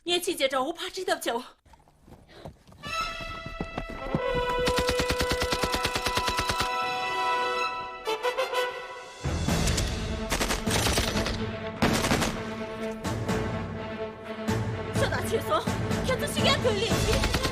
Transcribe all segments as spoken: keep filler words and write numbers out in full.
ངས་ཕྱིན་བྱས་དགྲ་བོ་ཕར་ཁྲིད་ཐབས་བྱའོ། ཤོག་དང་བྱོལ་སོང་། ཁྱེད་ཚོ་ཤི་ཁན་གོས་ལེན་གྱིས།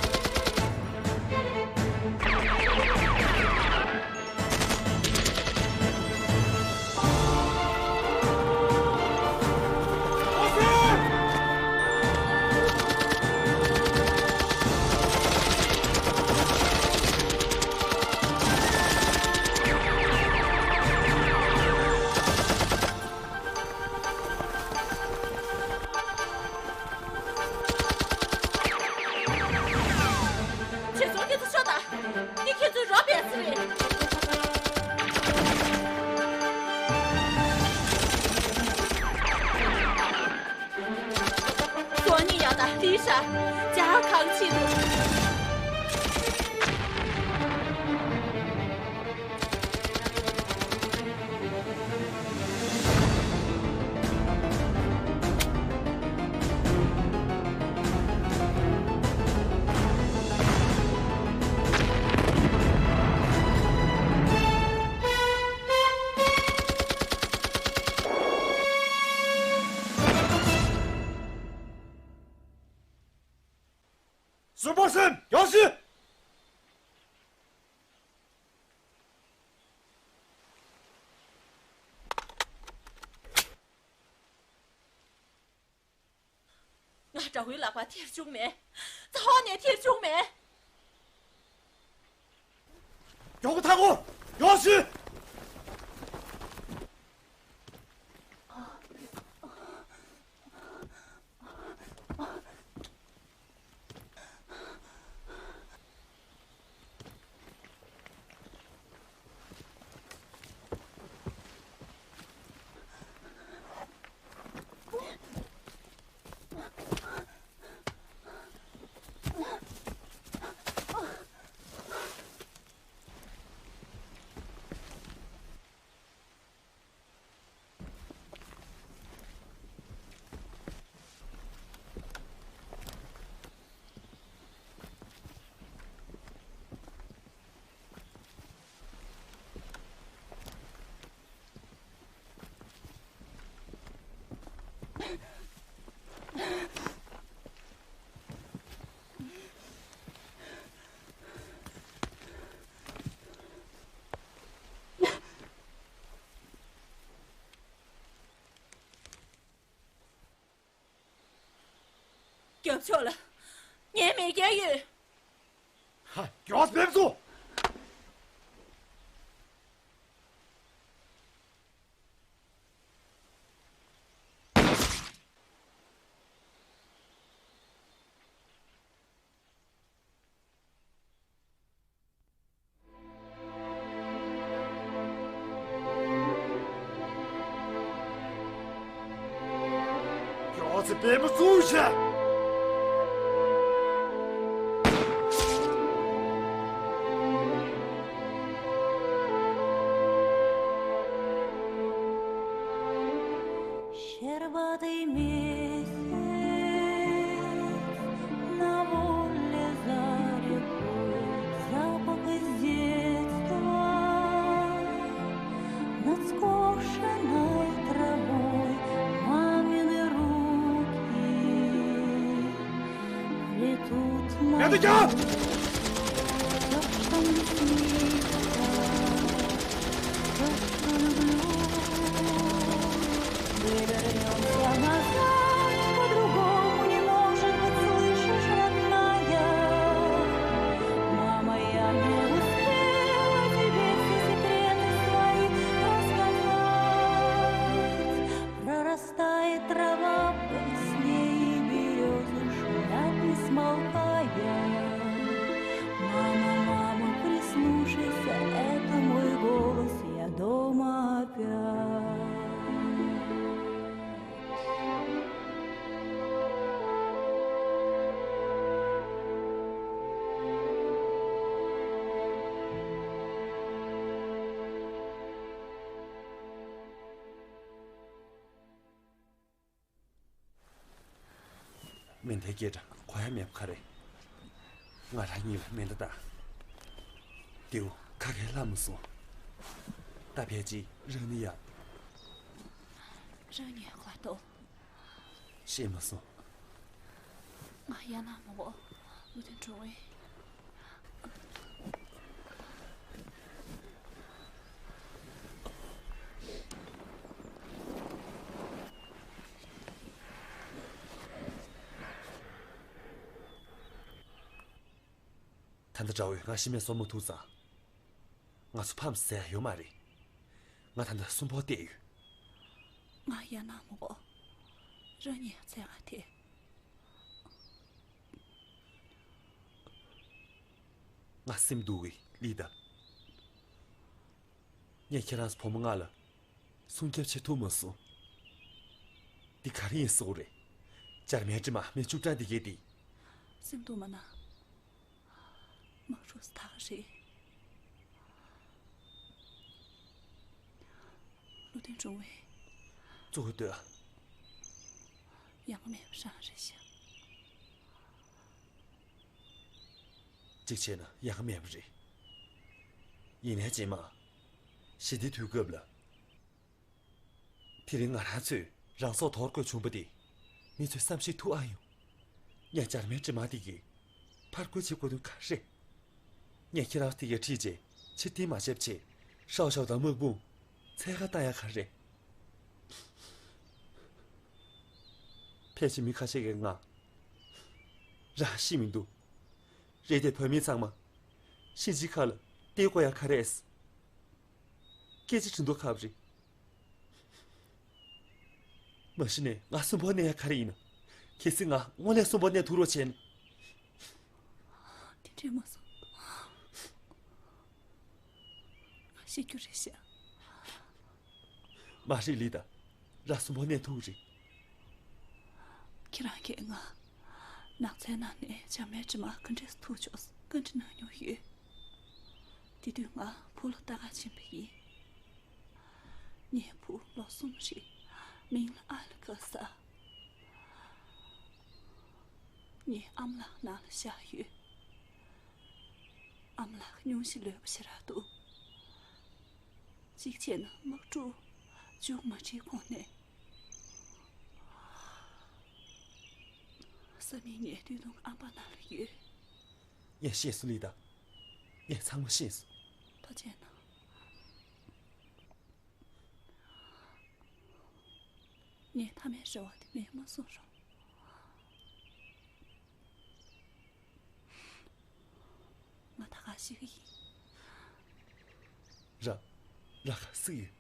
བྱོལ་སོང་། ཁྱེད་ཚོ་ཤོག་དང་། འདི་ཁྱེད་ཚོའི་རོ་པེ་སི་རེད། སོ་ནི་ཡ་དང་ལི་ཧྲ། ཇ་ཁང་ཆེད་དུ། སུ་པ་སན་ཡོ་སི། ང་དགྲ་བོའི་ལག་པར་ཐེར་བྱུང་མེད། ཚ་བ་ནས་ཐེར་བྱུང་མེད། མགྱོགས་པོ་ཐར་གོ། ཡོ་སི། ཆོག་ལ། ངའི་མི་སྐྱ་ཡོད། ཧ། མགྱོགས་སེ་ཕེབས་སོང་། ཡོད་ཚེ་པད་མ་བཙུགས་ཤག Щербатый месяц на воле за рекой, запах из детства над скошенной травой, мамины руки плетут мои. Это я! Всё, что мне снится, всё, что люблю. Мы вернёмся назад, по-другому не может быть, слышишь, родная? Мама, я не успела тебе все секреты свои рассказать. Прорастает трава по весне, и берёзы шумят, не смолкая. Мама, мама, прислушайся, это мой голос, я дома опять. མེ་མདའི་སྐད་སྒྲ་གོ་ཡ་མེད་པ་ག་རེ། ང་རང་གཉིད་ལ་མེ་མདའ་བཏང་། རྡེའུ་ཁ་ཁས་ལྷག་མ་སོང་། ད་ཕལ་ཆེར་རང་ནི་ཡ། རང་ཉིད་ག་ལ་གཏོགས། ཤེས་མ་སོང་། ང་ཡང་ན་མ་གོ། ལུས་རྟེན་གྲོང་བའི། ད་ལྟ་དགྲ་བོས་ང་ཤི་རྨས་གསོ་མ་ཐུབ་ཙང་། ང་ཚོ་ཕམ་ཟེར་ཡ་ཡོད་མ་རེད། ང་ད་ལྟ་གསོན་པོ་བསྡད་ཡོད། ང་ཡང་ན་མ་གོ། རང་ཉིད་འཚོལ་ག་དེ། ང་སེམས་སྡུག་གི་ལི་ད། ངས་ཁྱེད་རང་ཚོ་བུ་མོ་ལྔ་ལ་སྲུང་སྐྱོབ་བྱེད་ཐུབ་མ་སོང་། འདི་ག་རེ་ཡིན་ཟེར་དགོས་རེད། འཇར་མན་འདྲེ་དམག་མི་བཅུ་གྲངས་འདི་གས་འདི། སེམས་སྡུག་མ་གནང་། དམག་འཁྲུག་ད་ག་རེད། ལུས་རྟེན་གྲོང་བའི། གཙོ་བོ་ལྟོས་ཨ། ཡང་མེད་པ་རང་རེད་ཤག་གཅིག་བྱས་ན་ཡག་མེད་པ་རེད། ཡིན་ནའི་རྗེས་མ། ཞི་བདེའི་དུས་སྐབས་ལ། དེ་རིང་ང་རང་ཚོས་རང་སྲོག་དོར་དགོས་བྱུང་བ་དེ། མི་ཚོས་བསམ་ཤེས་ཐུབ་ཨ་ཡོང་། ངས་འཇར་མན་འདྲེ་དམག་དེ་གི་ཕར་རྒོལ་བྱེད་དགོས་དོན་ག་རེ་རེད། ངས་ཁྱེད་རང་དེ་གའི་ཁྲིད་རྗེས་ཕྱིར་འཐེན་མ་བྱེད་པ་བྱས། ཧྲའོ་ཞའོ་དང་དམག་དཔུང་འཚོལ་ག་བཏང་ཡ་ག་རེ་རེད། ཕལ་ཆེར་མི་ཁ་ཤས་ཀྱིས་ང་རང་ཤི་མི་འདུག་རེད་དེ་བོད་མི་ཚང་མ་གཤིན་རྗེའི་ཁ་ལ་སྟེར་དགོས་ཡ་ག་རེ་རེད། སྐད་ཆ་དྲི་མདོག་ཁ་བ་རེད། མ་གཞི་ནས་ང་གསོན་པོ་གནས་ཡ་ག་རེ་ཡིན་ན། གལ་སྲིད་ང་དངོས་གནས་གསོན་པོ་གནས་ཐུབ་རོགས་བྱས་ན། དེ་འདྲས་མ་སོང་། ང་ཤི་རྒྱུ་རེད་ཤག་མ་རེད་ལི་ད། ར་གསོན་པོ་གནས་ཐུབ་ཀྱི་རེད། ཁྱེད་རང་གིས་ང་ནགས་ཚལ་ནང་ནས་འཇར་མན་འདྲེ་དམག་ག་འདྲས་ཐུག་ཆོག་བཀའ་འདྲི་གནང་མྱོང་ཡོད། དེ་དུས་ང་བུ་ལ་ལྟ་ག་ཕྱིན་པ་ཡིན། ངའི་བུ་ལོ་གསུམ་རེད། མིང་ལ་ཨ་ལ་ཁ་ས། ངའི་ཨ་མ་ལགས་ནང་ལ་བཞག་ཡོད། ཨ་མ་ལགས་སྙུང་གཞི་ལོས་པ་ཞེ་དྲག་འདུག་གཅིག་བྱས་ན་དམག་འཁྲུག་མཇུག་མ་སྒྲིལ་གོང་ནས། ས་མིག་ངའི་སྟོད་ཐུང་ཨམ་པ་ནང་ལ་ཡོད། ངས་ཤེས་སོང་ལི་ད། ངས་ཚང་མ་ཤེས་སོང་། ཐུགས་རྗེ་གནང་། ངས་མཐའ་མའི་རེ་བ་དེ་མེད་མ་གསུངས་རོགས། ཞིག་ཡིན། ར། ར་ཁ་སུ་ཡིན།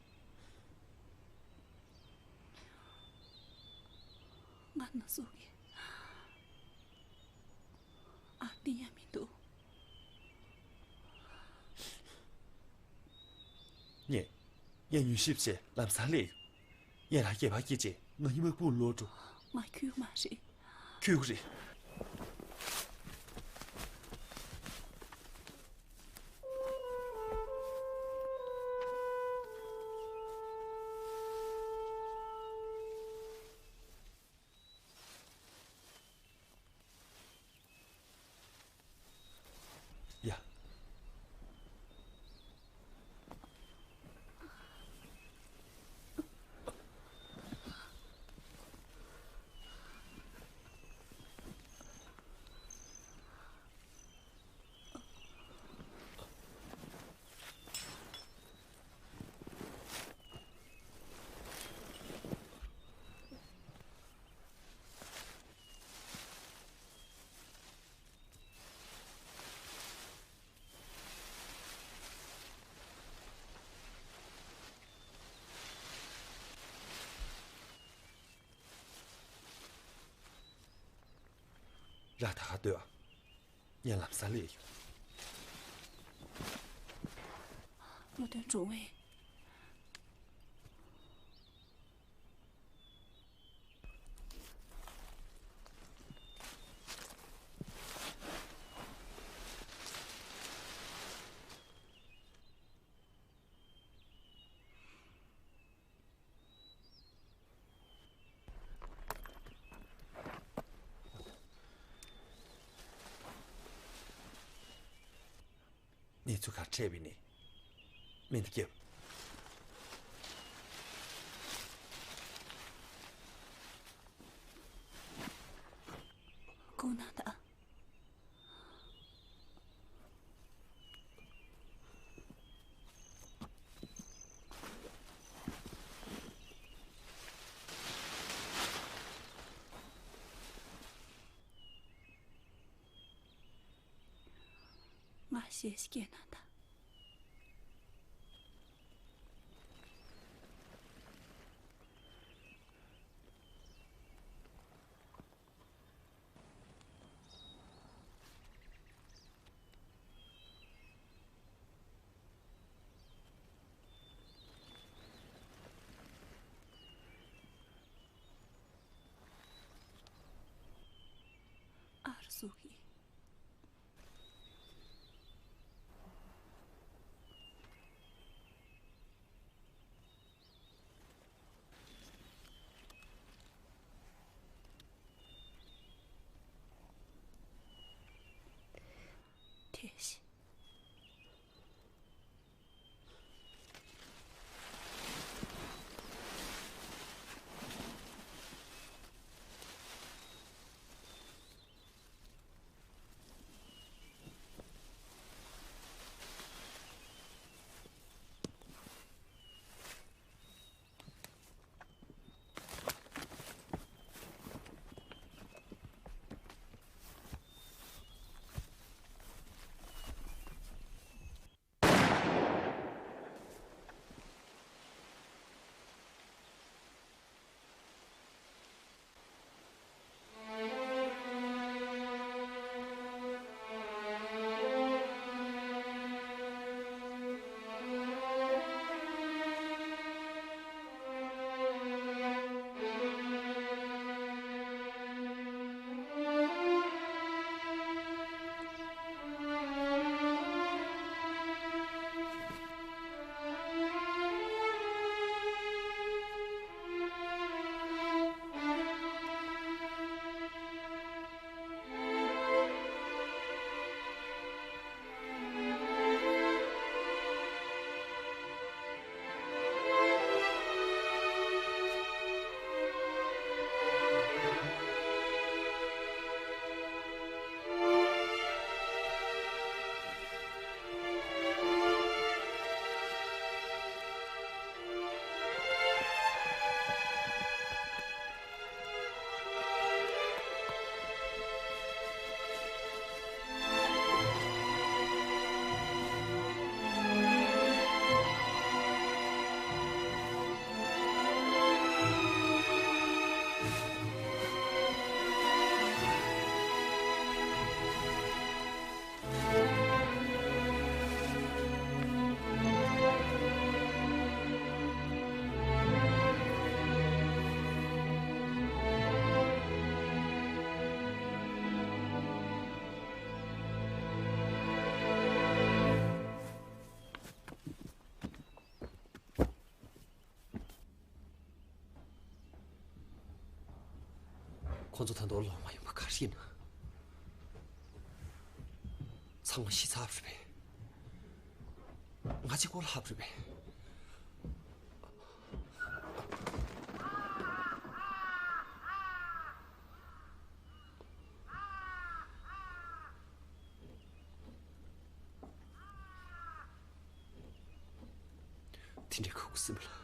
ང་ན་ཟུག་གི། ཨ་བསྟན་ཡ་མི་འདུག་ངས། ངས་མྱུལ་ཞིབ་བྱས་ལམ་སང་སླེབས་ཡོང་། ངས་རང་སྐྱེས་པ་སྐྱེས་རྗེས་ང་ཉི་མ་དཔུང་ལོག་འགྲོ། ང་ཁྱོད་མ་རེད། ཁྱོད་རེད། ཡ། ར་ད་ག་སྡོད་ཨ། ངས་ལམ་སང་སླེབས་ཡོང་། བློ་དོན་གྲུང་བས། གནས་ཚུལ་ག་འཕྲད་པའི་ནི། མི་འདི་སྐྱེབ། ཁོང་ན་ད། ང་ཞེས་སྐྱེས་ན་ད། ཨར་སུ་ཧི། ཐེ་ཤི། ཁོ་ཚོ་ད་དུང་ལོག་མ་ཡོང་པ་ག་རེ་ཡིན། ཚང་མ་ཤི་ཚར་བ་རེད་པས། ང་གཅིག་པོ་ལྷག་པ་རེད་པས། དེ་འདྲའི་ཁུག་སིམ་ལ།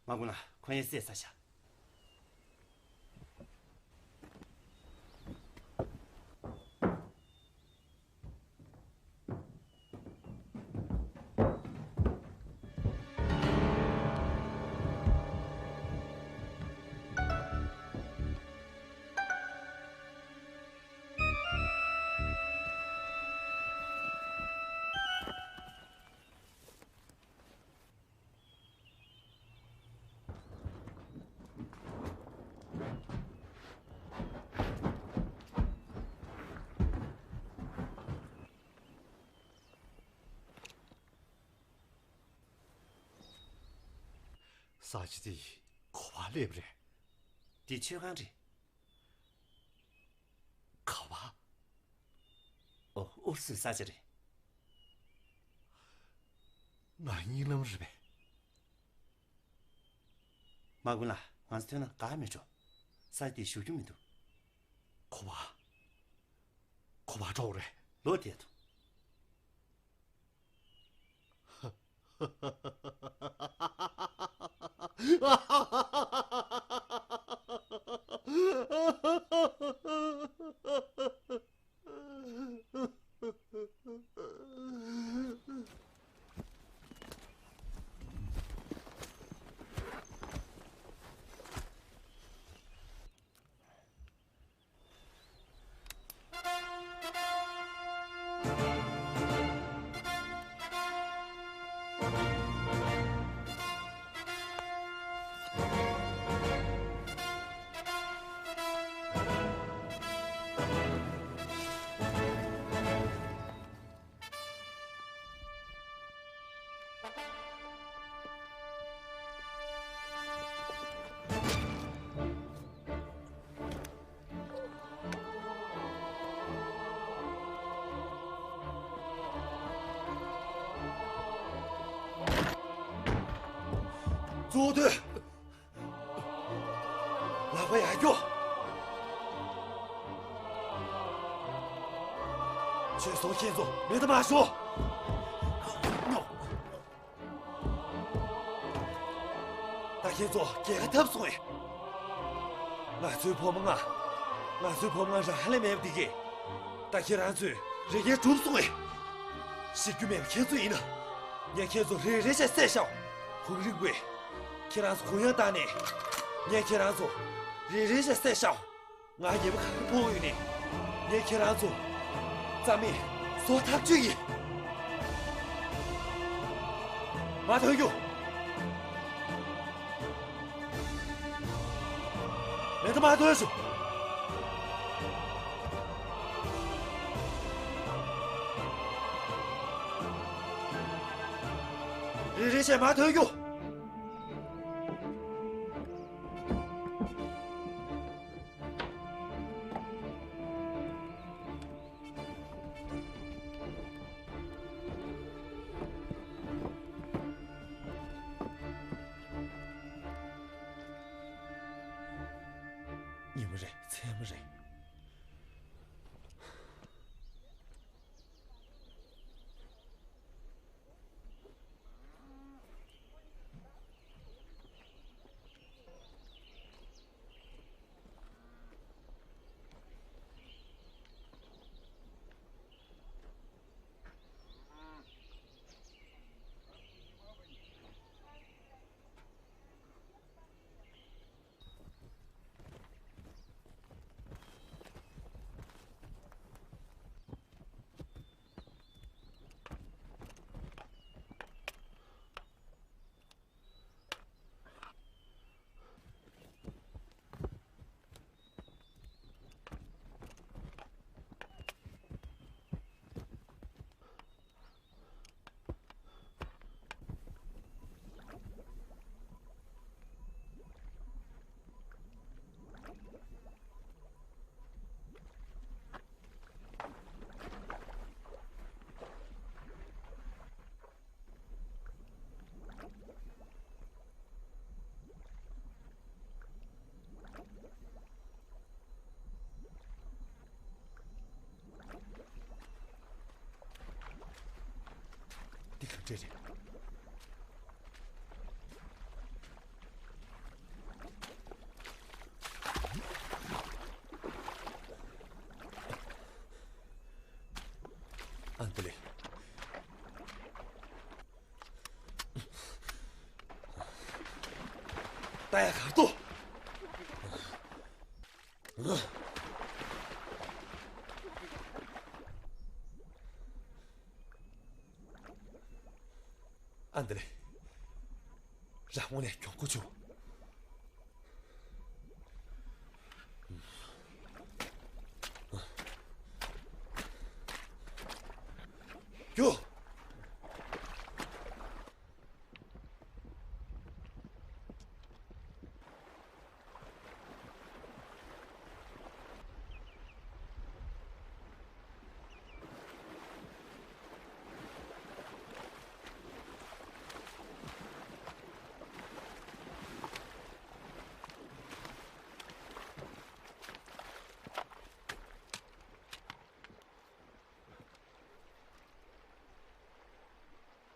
མ་དགོངས་ལ་ཁོ་ཡང་བསད་ཚར་བཞག་ས་ཆ་དེ་ག་པར་སླེབས་རེད། འདི་མཆོད་ཁང་རེད། ག་པར། ཨོ། ཨུ་རུ་སུའི་ས་ཆ་རེད། ང་གཉིད་ལམ་རེད་པས། མ་དགོངས་ལ་ང་ཚོ་ཐོན་ན་དགའ་མི་འགྲོ། ས་ཆ་དེ་བཞུགས་རྒྱུ་མི་འདུག་ག་པར། ག་པར་འགྲོ་རེད། ལོག་བསྡད་དོ། གཙོ་བོ་དོན། ལག་པ་ཡར་རྒྱོབ། བྱོལ་སོང་། ཁྱེད་ཚོ་མེ་མདའ་མར་གཞོ། ད་ཁྱེད་ཚོ་རྒྱལ་ཁ་ཐོབ་སོང་ངས། ང་ཚོའི་བུ་མོ་ལྔ། ང་ཚོའི་བུ་མོ་ལྔ་རང་ལས་མེད་པ་འདི་གས། ད་ཁྱེད་རང་ཚོས་རེ་འགན་གྲུབ་སོང་ངས། ཤི་རྒྱུ་མེད་པ་ཁྱེད་ཚོ་ཡིན་ན། ངས་ཁྱེད་ཚོ་རེ་རེ་བྱས་བསད་བཞག་གུང་རིམ་པས་ཁྱེད་རང་ཚོ་གུ་ཡངས་བཏང་ནས། ངས་ཁྱེད་རང་ཚོ་རེ་རེ་བྱས་བསད་བཞག་ང་ཉེས་པ་ག་རེ་ཕོག་ཡོད་ནས། ངས་ཁྱེད་རང་ཚོ་རྩ་མེད་བཟོ་ཐག་ཆོད་ཡིན། མར་ཐོན་རྒྱུ། མེ་མདའ་མར་ཐོན་རྒྱུ། རེ་རེ་བྱས་མར་ཐོན་རྒྱུ། ཉི་མ་རེད། མཚན་མོ་རེད། འདི་ག་འདྲས་རེད། ད་ཡ་གར་དོ། ཨ་འདི་ལེ། རང་ངོ་ནས་གྱོང་གོ་ཆུ། རྒྱུ།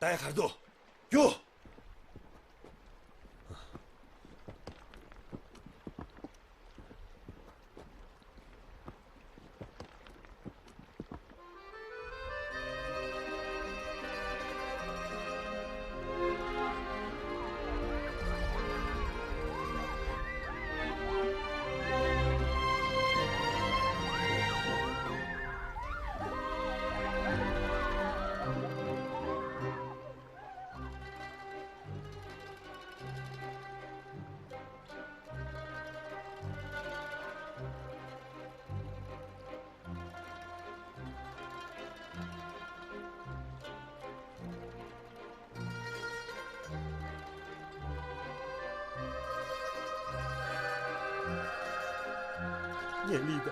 ད་ཡ་གར་དོ། རྒྱུ། ངས་ལི་ད།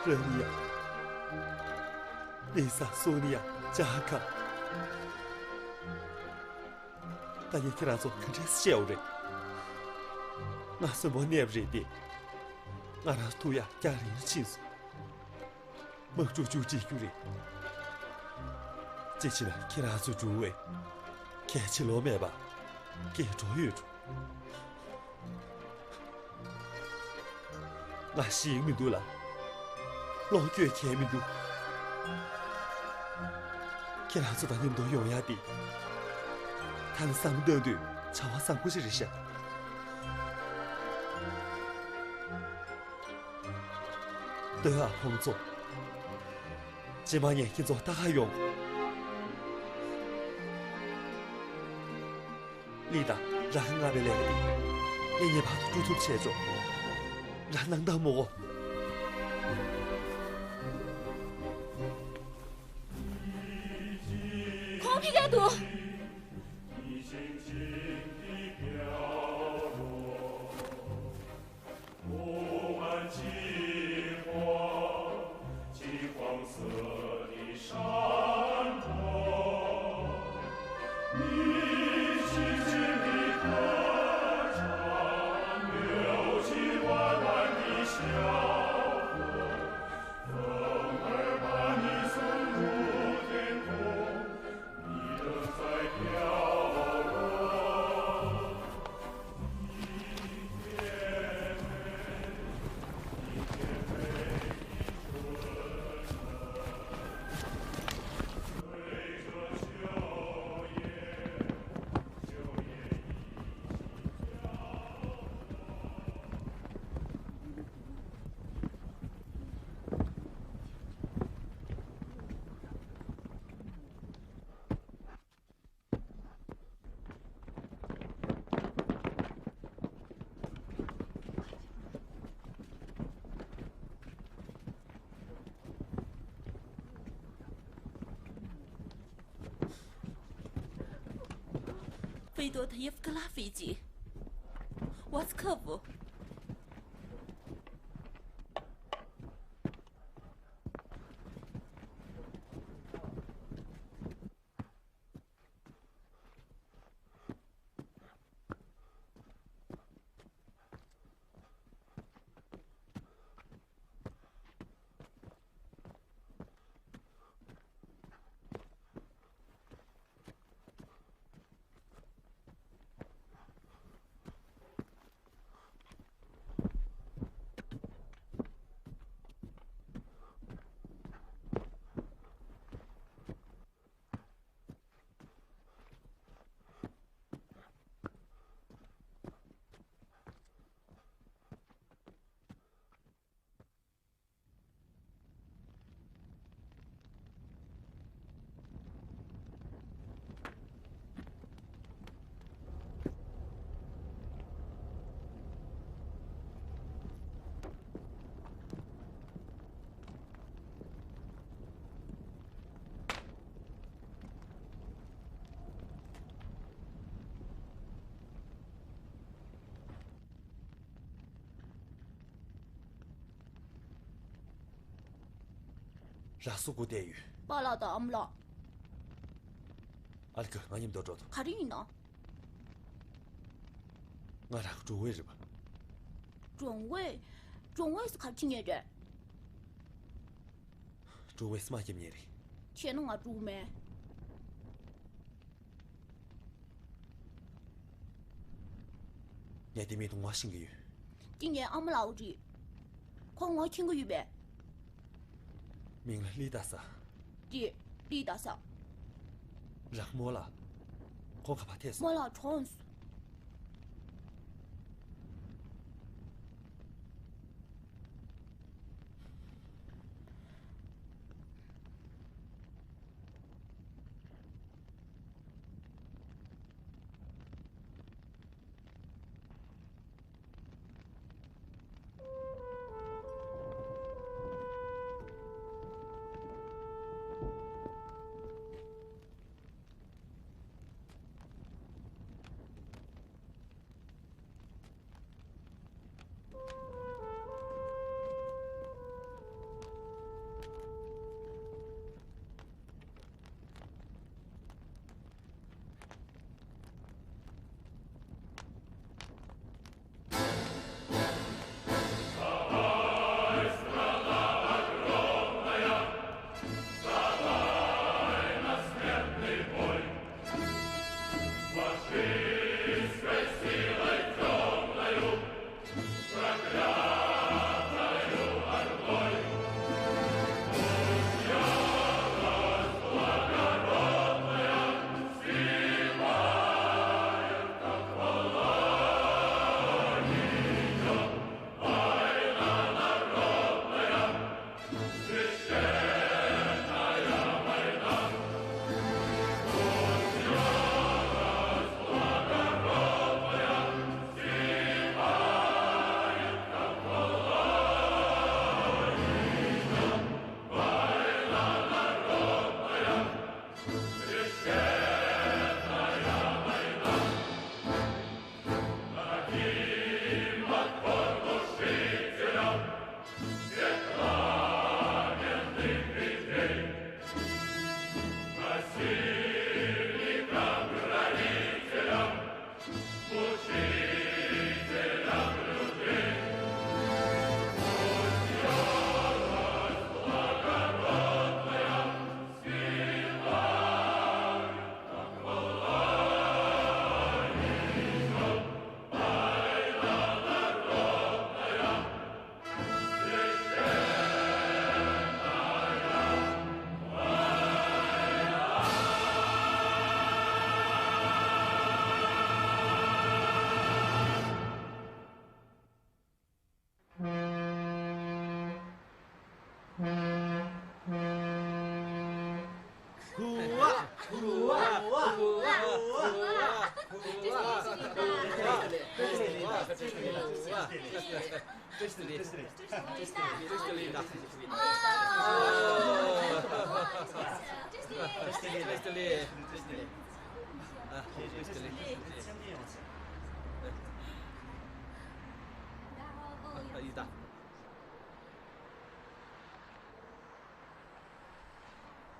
ར་ནི་ཡ། ལི་ས་སོ་ནི་ཡ་ཅ་ཁ། ད་ངས་ཁྱེད་རང་ཚོ་ག་འདྲས་བཤད་འོ་རེད། ང་གསོན་པོ་གནས་པ་རེད་དེ། ང་རང་ཐུག་ཡ་སྐྱ་རིང་ཕྱིན་སོང་། དམག་འཁྲུག་ཅུ་སྒྲིལ་རྒྱུ་རེད། ཅི་ཕྱིན་ན་ཁྱེད་རང་ཚོ་འགྲོ་བས། གལ་ཆེ་ལོ་མེད་པ། སྐྱེ་འགྲོ་ཡོད་འགྲོ། ང་ཤི་མི་འདུག་ལ། ལོངས་སྤྱོད་ཁྱད་མི་འདུག་ཁྱེད་རང་ཚོ་དང་མཉམ་དུ་ཡོང་ཡ་དེ། ད་ནི་བསམ་བློ་གཏོང་དུས་བྱ་བ་བཟང་པོ་ཞིག་རེད་ཤག་ལྟོས་ཨ་ཁོང་ཚོ། རྗེས་མ་ངས་ཁྱེད་ཚོ་ལྟ་ག་ཡོང་། ལི་དང་ར་ཁ་ང་བའི་ལས་ཀ་འདི་ངས་ངེས་པར་དུ་འགྲུབ་ཐུབ་བྱས་ཆོག་ར་ནང་ད་མོ་གོ། ཁོང་ཕི་ག་འདུག་ཕི་ཏོ་ཐ་ཡེབ་ཀ་ལ་ཕི་ཅི། ཝ་སི་ཁ་བུ། ལགས་སོ། སྒུག་བསྡད་ཡོད། པཱ་ལགས་དང་ཨ་མ་ལགས། ཨ་ལི་ཀ། ང་མཉམ་དུ་འགྲོ་དང་། ག་རེ་ཡིན་ནམ། ང་རང་ཀྲུའུ་ཝེ་རེད་པ། ཀྲུའུ་ཝེ། ཀྲུའུ་ཝེ་སུ་ག་རེ་བྱེད་མཁན་རེད། ཀྲུའུ་ཝེ་སུ་མ་སྐྱེམ་མཁན་རེད། བྱས་ན་ང་ཀྲུའུ་མེན། ངས་དེ་མིང་དུ་ངོ་ཤེས་ཀྱི་ཡོད། དེ་ངའི་ཨ་མ་ལགས་རེད། ཁོ་ངོ་མཁྱེན་གྱི་ཡོད་པས། མིང་ལ་ལི་ཏ་ས། ཏི། ལི་ཏ་ས། རང་རྨོ་ལགས། ཁོང་ག་པར་ཐད་སོང་། རྨོ་ལགས་གྲོངས་སོང་།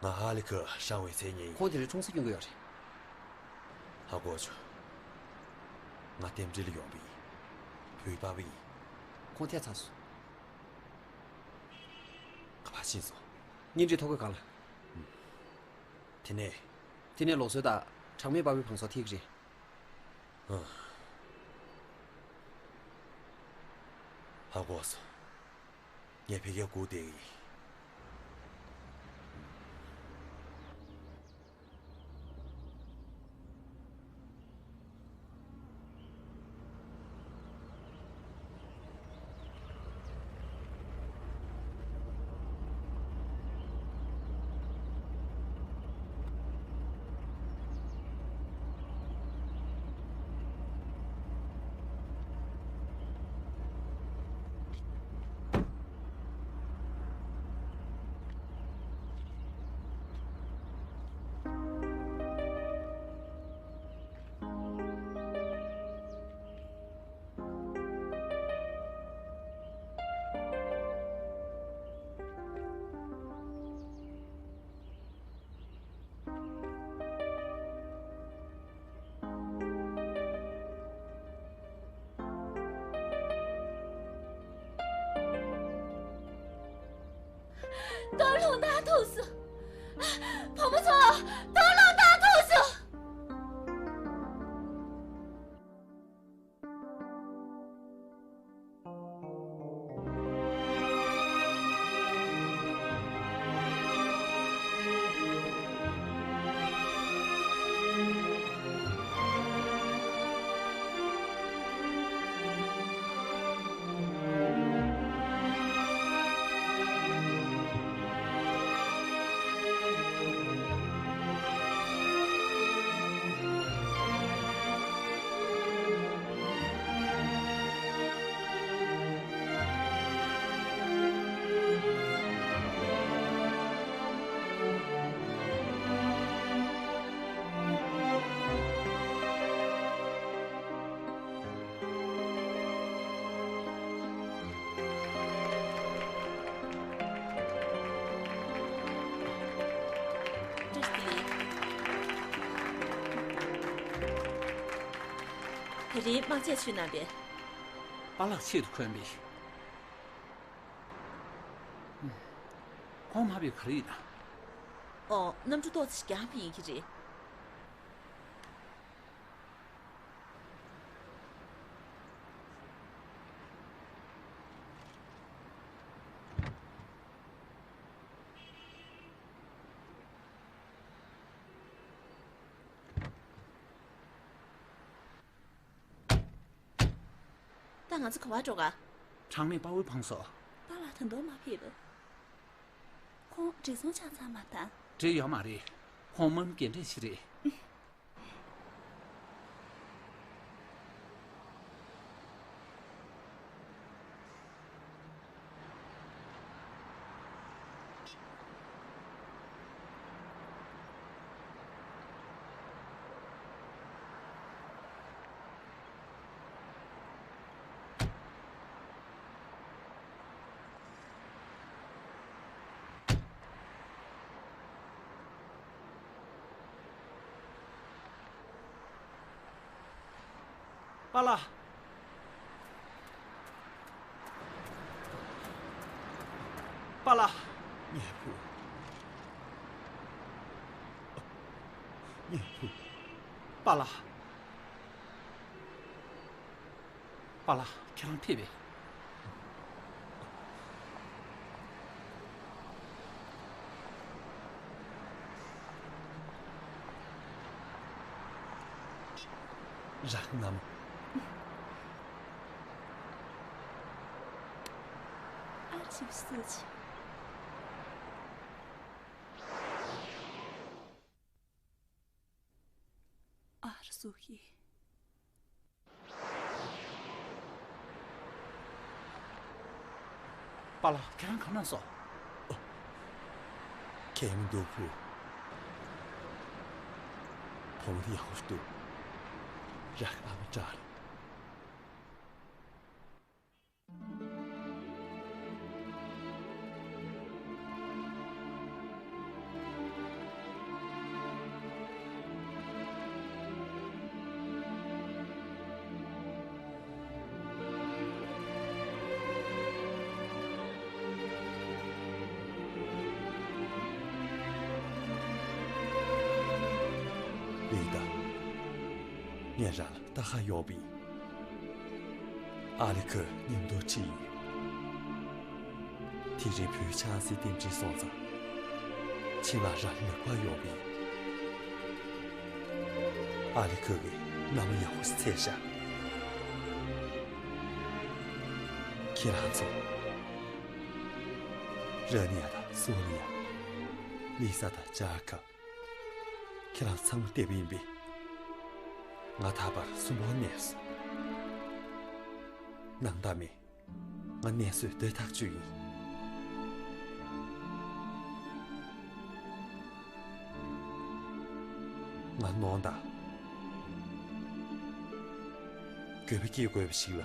ང་ཧ་ལི་ཁི་ཧྲང་ཝེ་མཚན་སྙན་ཡིན། ཁོང་དེ་རིང་ཁྲུང་སི་སྐྱོང་གི་ཡོད་རེད། ཧ་གོ་བྱུང་། ང་རྟེན་འབྲེལ་ཡོང་བ་ཡིན། བོད་པ་བ་ཡིན། ཁོང་ཐད་ཚར་སོང་། ག་པར་ཕྱིན་སོང་། གཉེན་སྒྲིག་ཐོག་ཁའི་སྒང་ལ། དེ་ནས། དེ་ནས་ལུགས་སྲོལ་ལྟར་གྲངས་མེད་པ་བའི་བང་སོ་ཐིག་རེད། ཨ། ཧ་གོ་སོང་། ངས་ཕ་གིར་སྒུག་བསྡད་ཀྱི་ཡིན། དེ་རིང་དམག་ཆས་མཆོད་གནང་པས། པཱ་ལགས་ཆེད་དུ་འཁོན་པས། ཁོང་མ་བས་ག་རེ་ཡིན་ན། ཨོ། གནམ་གྲུ་ཏོག་ཙམ་རྒྱག་པ་ཡིན་གྱི་རེད། ད་ང་ཚོ་ག་པར་འགྲོ་ག། གྲངས་མེད་དཔའ་བོའི་ཕངས་སོ། པཱ་ལགས་ད་དུང་མ་ཕེབས་པས། ཁོང་བགྲེས་སོང་ཆགས་ཚར་མ་དང་། བགྲེས་ཡོད་མ་རེད། ཁོང་དམག་མི་རྒན་གྲས་ཤིག་རེད། པཱ་ལགས། པཱ་ལགས། ངའི་བུ། ངའི་བུ། པཱ་ལགས། པཱ་ལགས། ཁྱེད་རང་ཕེབས་པས། རག་ནམ། ཨར་ཞིག་སུ་ཆི། ཨར་སུ་ཧི། པཱ་ལགས། ཁྱེད་རང་ག་ན་སོང་། ཁྱེད་མི་འདུག་བུ། བུ་མོ་ཡག་པོ་འདུག་རག་ཨ་མ་དྲག་རེད། ལི་ཏ། ངས་རང་ལ་ལྟ་ག་ཡོང་བ་ཡིན། ཨ་ལི་ཁུ་མཉམ་དུ་ཁྲིད་ཡིན། དེ་རིང་བུའི་ཆང་སའི་རྟེན་འབྲེལ་སོང་ཙང་། ཁྱེད་ང་རང་ལག་པ་ཡོང་བ་ཡིན། ཨ་ལི་ཁུ་གིས་མནའ་མ་ཡག་པོ་ཞིག་འཚོལ་ཤག་ཁྱེད་རང་ཚོ། ར་ནི་ཡ་དང་སོ་ནི་ཡ། ལི་ས་དང་ཇཱ་ཁ། ཁྱེད་རང་ཚང་མ་བལྟས་པ་ཡིན་པས། ང་ད་བར་གསོན་པོ་གནས་སོང་། ནང་ད་མེད། ང་གནས་སོས་དེ་ཐག་ཆོད་ཡིན། ང་ནོར་ད། འགྱོད་པ་སྐྱེ་དགོས་པ་ཞིག་ལ།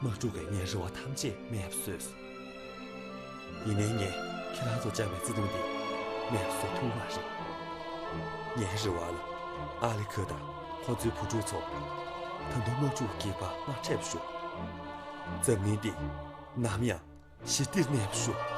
དམག་འཁྲུག་གིས་ངའི་རེ་བ་ཐམས་ཅད་མེད་པ་བཟོས་སོང་། ཡིན་ནའི་ངས་ཁྱེད་རང་ཚོ་བཅངས་པའི་བརྩེ་དུང་འདི་མེད་པ་བཟོ་ཐུབ་མ་རེད། ངའི་རེ་བ་ལ་ཨ་ལི་ཁུ་དང་ཁོ་ཚོའི་བུ་ཕྲུག་ཚོ་ད་དུང་དམག་འཁྲུག་གི་སྒེག་པ་མ་འཕྲད་པ་ཤོག་འཛམ་གླིང་འདི་ནམ་ཡང་ཞི་བདེར་གནས་པ་ཤོག